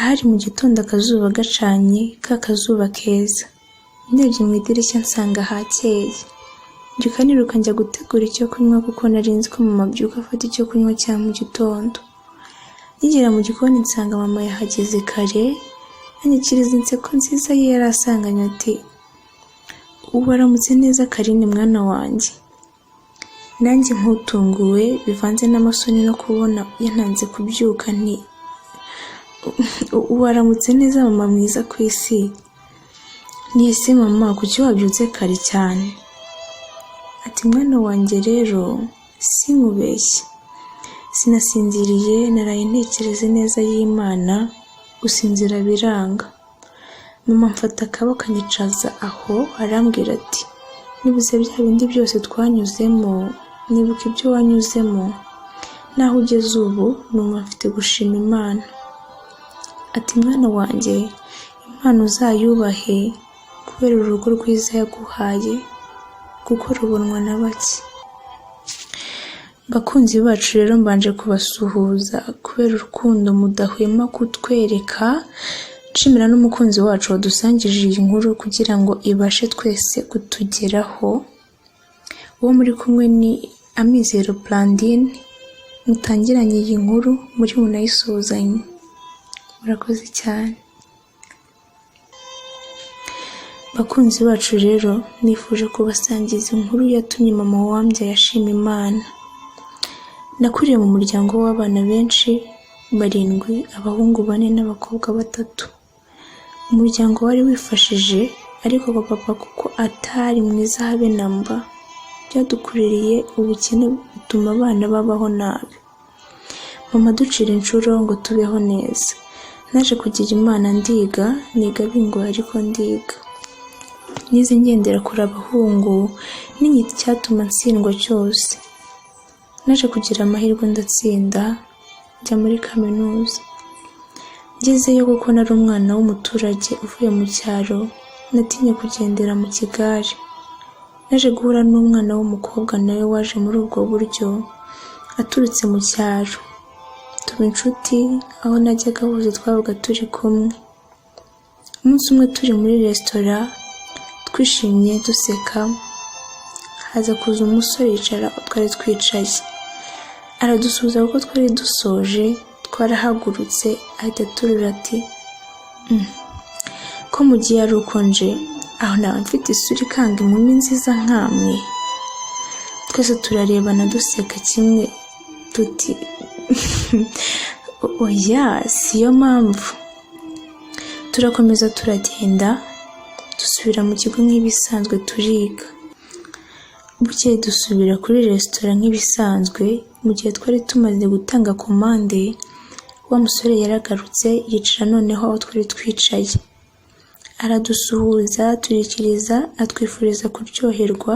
Hari mu gitondo akazuba gacanye, ka kazuba keza. Ndebye mu idirishya nsanga hakeye. Mbyuka niruka njya gutegura icyo kunywa kuko nari nzi ko mama abyuka afata icyo kunywa cya mu gitondo. Nkigera mu gikoni nsanga mama yahageze kare, anyikiriza inseko nziza ye yari asanganywe ati: "Waramutse neza Carine mwana wanjye." Nanjye nkutunguwe bivanze n'amasoni no kubona yantanze kubyuka nti: "Waramutse neza mama mwiza ku isi." Nti: "Ese mama, kuki wabyutse kare cyane?" Ati: "Mwana wanjye rero sinkubeshye, sinasinziriye, naraye ntekereza ineza y'Imana, gusinzira biranga." Mama amfata akaboko anyicaza aho, arambwira ati: "Nibuze bya bindi byose twanyuzemo, nibuka ibyo wanyuzemo naho ugeze ubu, numva mfite gushima Imana." Ati: "Mwana wanjye, Imana uzayubahe kubera urugo rwiza yaguhaye, kuko rubonwa na bake." Bakunzi bacu rero, mbanje kubasuhuza kubera urukundo mudahwema kutwereka, nshimira n'umukunzi wacu wadusangije iyi nkuru kugira ngo ibashe twese kutugeraho. Uwo muri kumwe ni Amizero Blandine, mutangiranye iyi nkuru, muri bunayisozanye. Murakoze cyane. Bakunzi bacu rero, nifuje kubasangiza inkuru yatumye mama wambyaye ashima Imana. Nakuriye mu muryango w'abana benshi, barindwi, abahungu bane n'abakobwa batatu. Umuryango wari wifashije, ariko papa kuko atari mwiza habe na mba, byadukururiye ubukene butuma abana babaho nabi. Mama aducira inshuro ngo tubeho neza. Naje kugira Imana ndiga, niga bingoye ariko ndiga. Nize ngendera kure abahungu, n'inyita icyatuma ntsindwa cyose. Naje kugira amahirwe ndatsinda, njya muri kaminuza. Ngezeyo, kuko nari umwana w'umuturage uvuye mu cyaro, natinye kugendera mu kigare. Naje guhura n'umwana w'umukobwa nawe waje muri ubwo buryo, aturutse mu cyaro. Tuba inshuti, aho najyaga hose twabaga turi kumwe. Umunsi umwe turi muri resitora, twishimye duseka, haza kuza umusore yicara aho twari twicaye. Aradusuhuza kuko twari dusoje, twarahagurutse, ahita aturura ati: "Ko mugiye ari uko nje, aho naba mfite isura ikanga inkumi nziza nkamwe?" Twese turarebana duseka kimwe tuti: "Oya, siyo mpamvu." Turakomeza turagenda, dusubira mu kigo nk'ibisanzwe turiga. Bukeye dusubira kuri resitora nk'ibisanzwe, mu gihe twari tumaze gutanga komande, wa musore yaragarutse yicara noneho aho twari twicaye. Aradusuhuza turikiriza, atwifuriza kuryoherwa,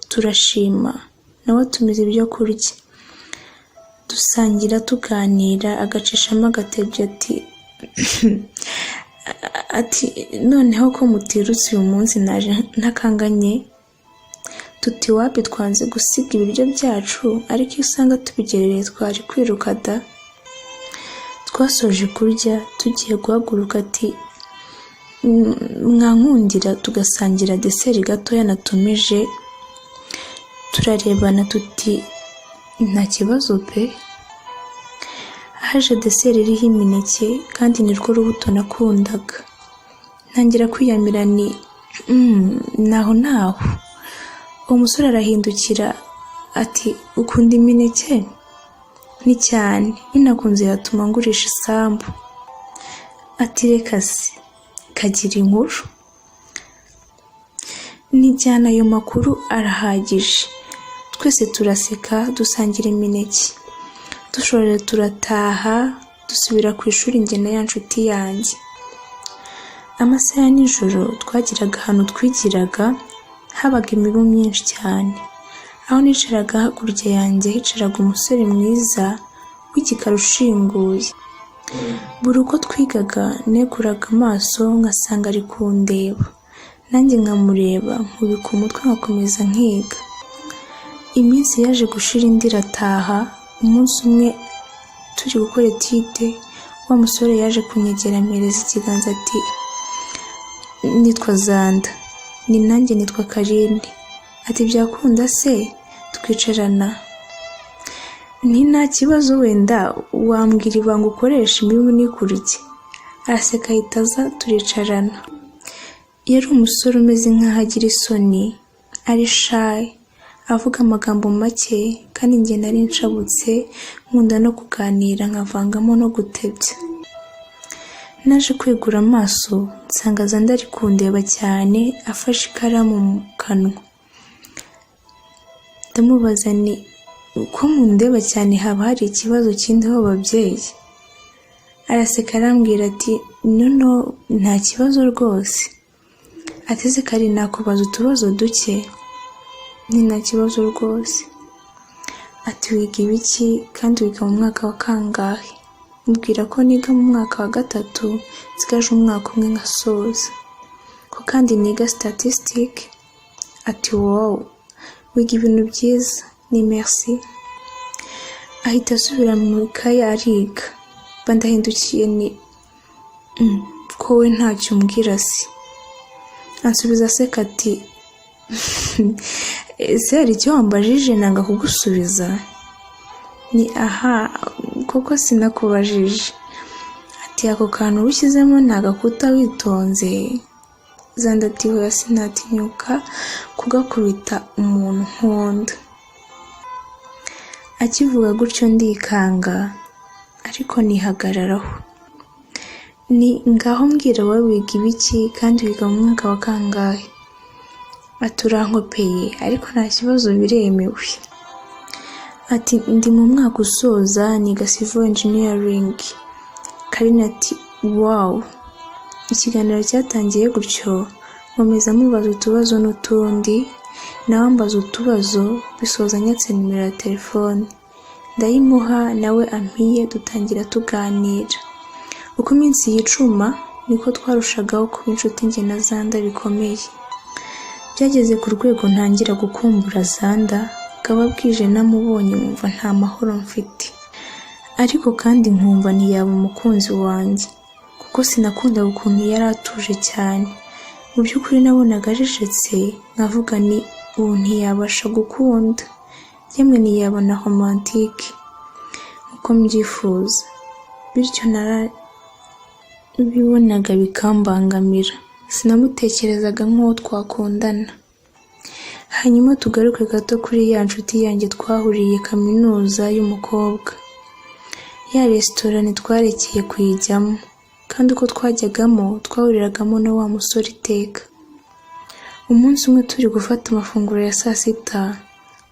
turashima, nawe atumiza ibyo kurya. Dusangira tuganira, agacishamo agatebyo ati: "Noneho ko mutirutse uyu munsi naje ntakanganye?" Tuti: "Wapi, twanze gusiga ibiryo byacu, ariko iyo usanga tubigerereye twari kwiruka da." Twasoje kurya tugiye guhaguruka ati: "Mwankundira tugasangira dessert gatoya natumije?" Turarebana tuti: "Nta kibazo pe." Haje dessert iriho imineke kandi nirwo rubuto nakundaga. Ntangira kwiyamira ni naho naho. Uwo musore arahindukira ati: "Ukunda imineke?" Ni cyane, binakunze yatuma ngurisha isambu. Ati: "Reka se, kagira inkuru." Nijyana ayo makuru arahagije. Twese turaseka, dusangira imineke. Dushorera turataha, dusubira ku ishuri njye na ya nshuti yanjye. Amasaha ya nijoro twagiraga ahantu twigiraga, habaga imibu myinshi cyane. Aho nicaraga hakurya yanjye hicaraga umusore mwiza w'igikara ushinguye. Buri uko twigaga neguraga amaso ngasanga ari kundeba, nanjye nkamureba nkubika umutwe nkakomeza nkiga. Iminsi yaje gushira indi irataha, umunsi umwe turi gukora étude, Wa musore yaje kunyegera ampereza ikiganza ati nitwa Zanda, ni nanjye nitwa Karine. Ati byakunda se twicarana? Nti nta kibazo, wenda wambwira ibanga ukoresha imibu ntikurye. Araseka ahita aza turicarana. Yari umusore umeze nk'aho agira isoni, ari shy, avuga amagambo make, kandi njye nari nshabutse, nkunda no kuganira nkavangamo no gutebya. Naje kwegura amaso nsanga Zanda ari kundeba cyane afashe ikaramu mu kanwa. Ndamubaza nti ko mundeba cyane haba hari ikibazo kindiho babyeyi? Araseka arambwira ati no no, nta kibazo rwose. Ati ese Kari nakubaza utubazo duke? Nti nta kibazo rwose. Ati wiga ibiki kandi wiga mu mwaka wa kangahe? Mubwira ko niga mu mwaka wa gatatu, nsigaje umwaka umwe nkasoza, ko kandi niga statistic. Ati wow, wiga ibintu byiza, ni merci. Ahita asubira mu ikaye ariga. Mba ndahindukiye ni ko we ntacyo umbwira se? Ansubiza aseka ati ese hari icyo wambajije nanga kugusubiza? Ni aha koko sinakubajije. Ati ako kantu uba ushyizemo ntagakuta witonze. Zanda ati hoya, sinatinyuka kugakubita umuntu nkunda. Akivuga gutyo ndikanga, ariko nihagararaho. Ni ngaho mbwira, wowe wiga ibiki kandi wiga mu mwaka wa kangahe? Ati urankopeye ariko nta kibazo biremewe. Ati ndi mu mwaka usoza, niga civil engineering. Karine ati wow. Ikiganiro cyatangiye gutyo, nkomeza mubaza utubazo n'utundi, nawe ambaza utubazo, bisoza anyatse nimero ya telefone. Ndayimuha nawe ampiye, dutangira tuganira. Uko iminsi yicuma niko twarushagaho kuba inshuti njye na Zanda bikomeye. Byageze ku rwego ntangira gukumbura Zanda, bwaba bwije namubonye nkumva nta mahoro mfite. Ariko kandi nkumva ntiyaba umukunzi wanjye, kuko sinakundaga ukuntu yari atuje cyane. Mu by'ukuri nabonaga acecetse nkavuga ni ubu ntiyabasha gukunda, yemwe ntiyaba na romantique nk'uko mbyifuza. Bityo narabibonaga bikambangamira, sinamutekerezaga nk'uwo twakundana. Hanyuma tugaruke gato kuri ya nshuti yanjye twahuriye kaminuza y'umukobwa. Ya resitora ntitwarekeye kuyijyamo, kandi uko twajyagamo twahuriragamo na wa musore iteka. Umunsi umwe turi gufata amafunguro ya saa sita,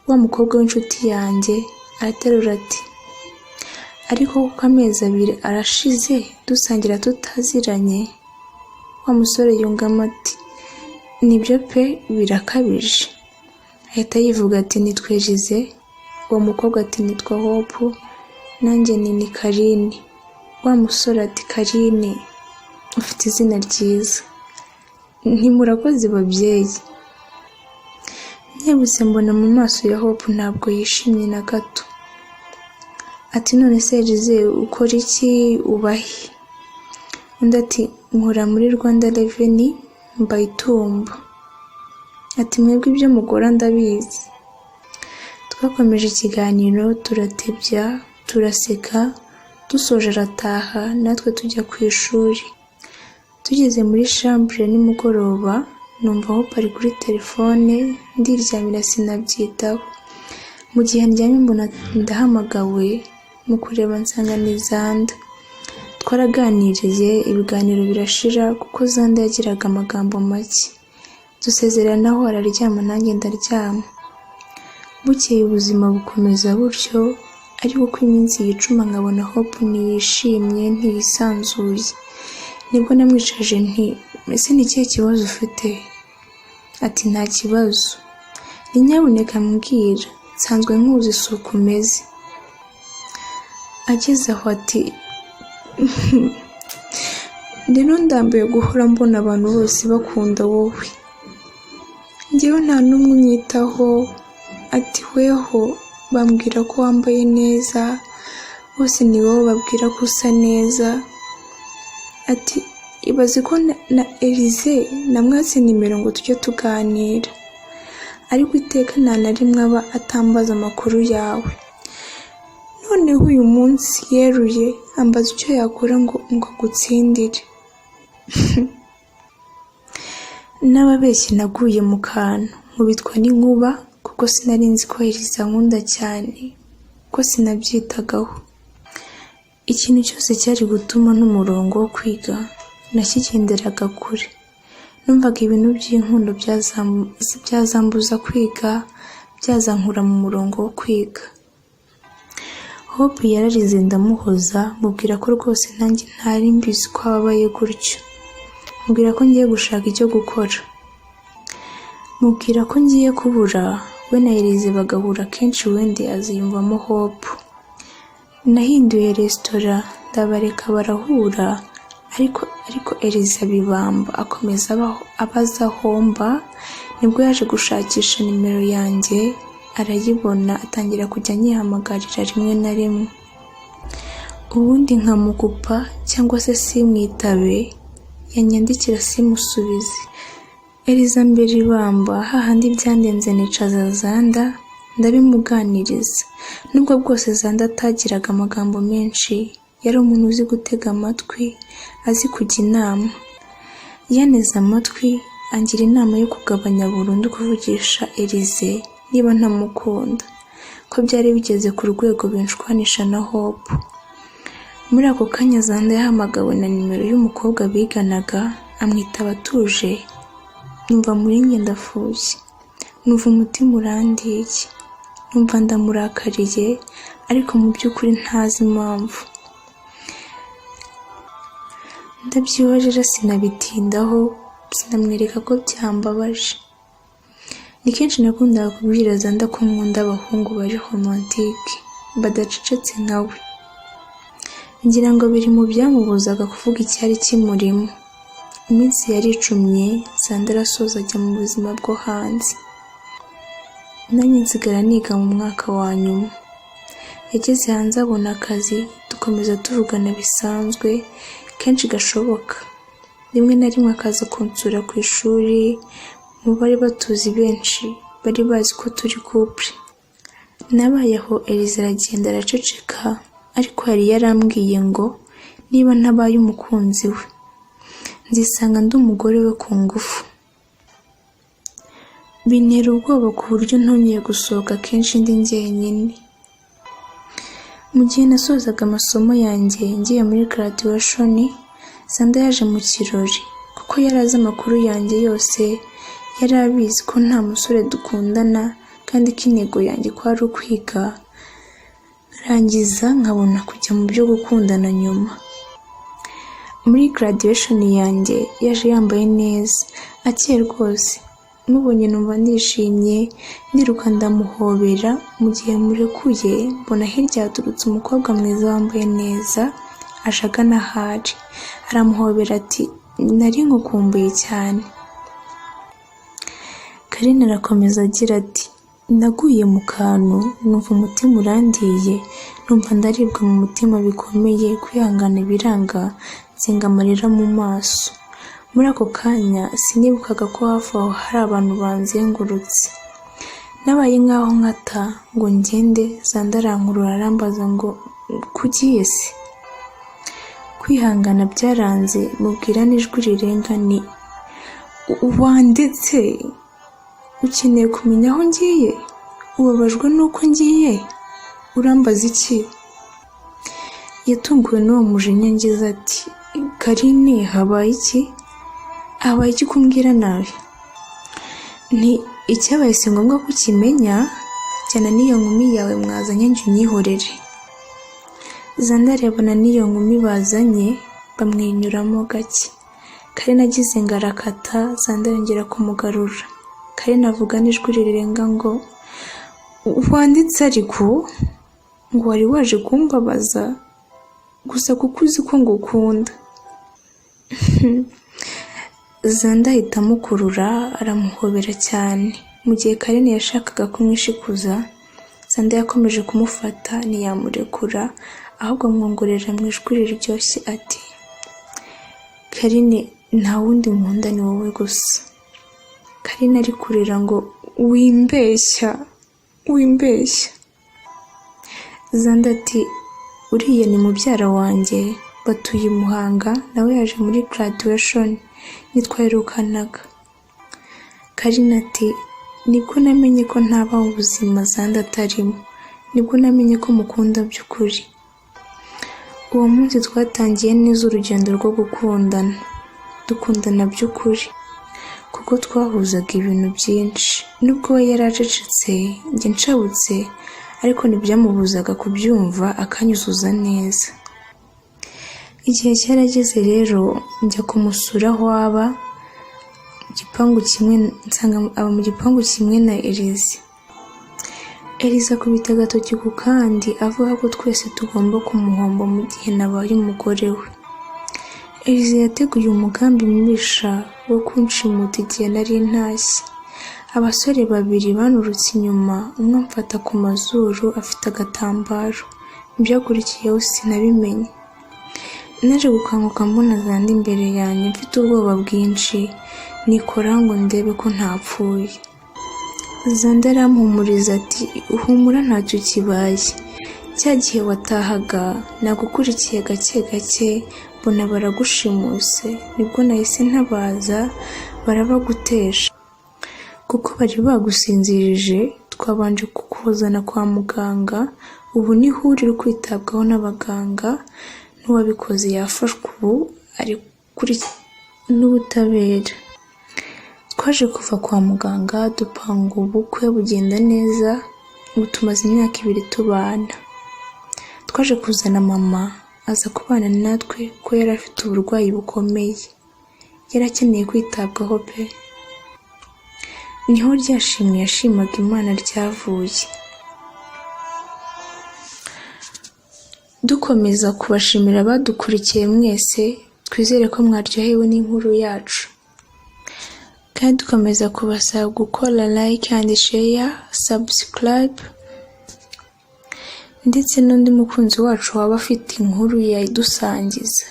wa mukobwa w'inshuti yanjye araterura ati ariko kuko amezi 2 arashize dusangira tutaziranye. Wa musore yungamo ati nibyo pe, birakabije. Ahita yivuga ati nitwa Elize. Uwo mukobwa ati nitwa Hope, nanjye ni Karine. Wa musore ati Karine, ufite izina ryiza. Ntimurakoze babyeyi. Nkebutse mbona mu maso ya Hope ntabwo yishimye na gato. Ati none se Elize ukora iki, uba he? Undi ati nkora muri Rwanda Revenue, mba Itumba. Ati mwebwe ibyo mukora ndabizi. Twakomeje ikiganiro, turatebya, turaseka, dusoje arataha natwe tujya ku ishuri. Tugeze muri chambre nimugoroba numva Hope ari kuri telefone, ndiryamira sinabyitaho. Mu gihe ndyamye mbona ndahamagawe, mu kureba nsanga ni Zanda. Twaraganiriye ibiganiro birashira kuko Zanda yagiraga amagambo make. Dusezeranaho araryama nanjye ndaryama. Bukeye ubuzima bukomeza butyo, ariko uko iminsi yicuma nkabona Hope ntiyishimye, ntiyisanzuye. Nibwo namwicaje nti ese ni ikihe kibazo ufite? Ati nta kibazo. Ni nyabuneka mbwira, nsanzwe nkuzi isuku umeze. Ageze aho ati rero ndambiwe guhora mbona abantu bose bakunda wowe, njyewe nta n'umwe unyitaho. Ati weho bambwira ko wambaye neza, Bose ni wowe babwira ko usa neza. Ati ibaze ko na Elize namwatse nimero ngo tujye tuganira, ariko iteka nta na rimwe aba atambaza amakuru yawe. Noneho uyu munsi yeruye ambaza icyo yakora ngo agutsindire. N'ababeshyi naguye mu kantu, nkubitwa n'inkuba kuko sinari nzi ko Elize ankunda cyane, kuko sinabyitagaho. Ikintu cyose cyari gutuma n'umurongo wo kwiga nakigenderaga kure. Numvaga ibintu by'inkundo byazambuza kwiga, byazankura mu murongo wo kwiga. Hope yararize ndamuhoza, mubwira ko rwose nanjye ntari mbizi ko ababaye gutyo. Mubwira ko ngiye gushaka icyo gukora. Mubwira ko ngiye kubura, we na Elize bagahura kenshi wenda aziyumvamo Hope. Nahinduye resitora ndabareka barahura, ariko Elize abibamba akomeza abaza aho mba, nibwo yaje gushakisha nimero yanjye arayibona atangira kujya anyihamagarira rimwe na rimwe. Ubundi nkamukupa cyangwa se simwitabe, yanyandikira simusubize. Elize ambera ibamba hahandi byandenze nicaza Zanda ndabimuganiriza. Nubwo bwose Zanda atagiraga amagambo menshi, yari umuntu uzi gutega amatwi, azi kujya inama. Yaneze amatwi angira inama yo kugabanya burundu kuvugisha Elize niba ntamukunda, ko byari bigeze ku rwego binshwanisha na Hope. Muri ako kanya Zanda yahamagawe na nimero y'umukobwa biganaga, amwitaba atuje, numva muri njye ndafushye, numva umutima urandiye, numva ndamurakariye, ariko mu by'ukuri ntazi impamvu. Ndabyihorera sinabitindaho, sinamwereka ko byambabaje. Ni kenshi nakundaga kubwira Zanda ko nkunda abahungu bari romantike, badacecetse nka we. Ngira ngo biri mu byamubuzaga kuvuga icyari kimurimo. Iminsi yaricumye, Zanda arasoza ajya mu buzima bwo hanze. Nanjye nsigara niga mu mwaka wa nyuma. Yageze hanze abona akazi, dukomeza tuvugana bisanzwe, kenshi gashoboka. Rimwe na rimwe akaza kunsura ku ishuri, mu bari batuzi benshi bari bazi ko turi couple. Nabaye aho Elize aragenda araceceka, ariko yari yarambwiye ngo niba ntabaye umukunzi we, nzisanga ndi umugore we ku ngufu. Bintera ubwoba ku buryo ntongeye gusohoka kenshi ndi njyenyine. Mu gihe nasozaga amasomo yanjye ngiye muri graduation, Zanda yaje mu kirori kuko yari azi amakuru yanjye yose, yari abizi ko nta musore dukundana kandi ko intego yanjye ko ari ukwiga, nkarangiza nkabona kujya mu byo gukundana nyuma. Muri graduation yanjye yaje yambaye neza, akeye rwose, mubonye numva ndishimye, ndiruka ndamuhobera, mu gihe murekuye mbona hirya haturutse umukobwa mwiza wambaye neza, aje agana aho ari, aramuhobera ati nari nkukumbuye cyane. Karine arakomeza agira ati naguye mu kantu numva umutima urandiye, numva ndaribwa mu mutima bikomeye, kwihangana biranga, nsenga amarira mu maso. Muri ako kanya sinibukaga ko hafi aho hari abantu banzengurutse. Nabaye nkaho nkata ngo ngende, Zanda arankurura arambaza ngo kugiye se? Kwihangana byaranze, mubwira n'ijwi rirenga ni wandetse, ukeneye kumenya aho ngiye? Ubabajwe n'uko ngiye? Urambaza iki? Yatunguwe n'uwo mujinya ngize ati Karine habaye iki? Habaye iki kumbwira nabi? Nti icyabaye si ngombwa ko ukimenya, jyana n'iyo nkumi yawe mwazanye njye unyihorere. Zanda arebana n'iyo nkumi bazanye bamwenyuramo gake. Karine agize ngo arakata, Zanda yongera kumugarura. Karine avuga n'ijwi rirenga ngo wanditse ariko ngo wari waje kumbabaza gusa kuko uzi ko ngukunda. Zanda ahita amukurura aramuhobera cyane. Mu gihe Karine yashakaga kumwishikuza, Zanda yakomeje kumufata ntiyamurekura, Ahubwo amwongorera mu ijwi riryoshye ati: "Karine, nta wundi nkunda, ni wowe gusa." Karine ari kurira ngo: "Wimbeshya, wimbeshya." Zanda ati: "Uriya ni mubyara wanjye, batuye i Muhanga, nawe yaje muri graduation, ntitwaherukanaga." Karine ati: "Nibwo namenye ko ntaba mu buzima Zanda atarimo, nibwo namenye ko mukunda by'ukuri." Uwo munsi twatangiye neza urugendo rwo gukundana, dukundana by'ukuri kuko twahuzaga ibintu byinshi. Nubwo we yari acecetse njye nshabutse, ariko ntibyamubuzaga kubyumva akanyuzuza neza. Igihe cyarageze rero njya kumusura aho aba mu gipangu kimwe, nsanga aba mu gipangu kimwe na Elize. Elize akubita agatoki ku kandi avuga ko twese tugomba kumuhomba mu gihe nabaye umugore we. Elize yateguye umugambi mubisha wo kunshimuta igihe nari ntashye. Abasore babiri banturutse inyuma, umwe amfata ku mazuru afite agatambaro. Ibyakurikiyeho sinabimenye. Naje gukanguka mbona Zanda imbere yanjye, mfite ubwoba bwinshi, nikora ngo ndebe ko ntapfuye. Zanda arampumuriza ati: "Humura, ntacyo kibaye. Cya gihe watahaga nagukurikiye gake gake, mbona baragushimuse, nibwo nahise ntabaza barabagutesha. Kuko bari bagusinzirije, twabanje kukuzana kwa muganga, ubu niho uri kwitabwaho n'abaganga, n'uwabikoze yafashwe, ubu ari n'ubutabera." Twaje kuva kwa muganga, dupanga ubukwe, bugenda neza, ubu tumaze imyaka 2 tubana. Twaje kuzana mama aza kubana natwe kuko yari afite uburwayi bukomeye, yari akeneye kwitabwaho pe. Niho rya shimwe yashimaga Imana ryavuye. Dukomeza kubashimira abadukurikiye mwese, twizere ko mwaryohewe n'inkuru yacu. Kandi dukomeza kubasaba gukora like and share, subscribe, ndetse n'undi mukunzi wacu waba afite inkuru yayidusangiza.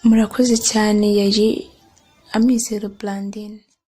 Murakoze cyane, yari Amizero Blandine.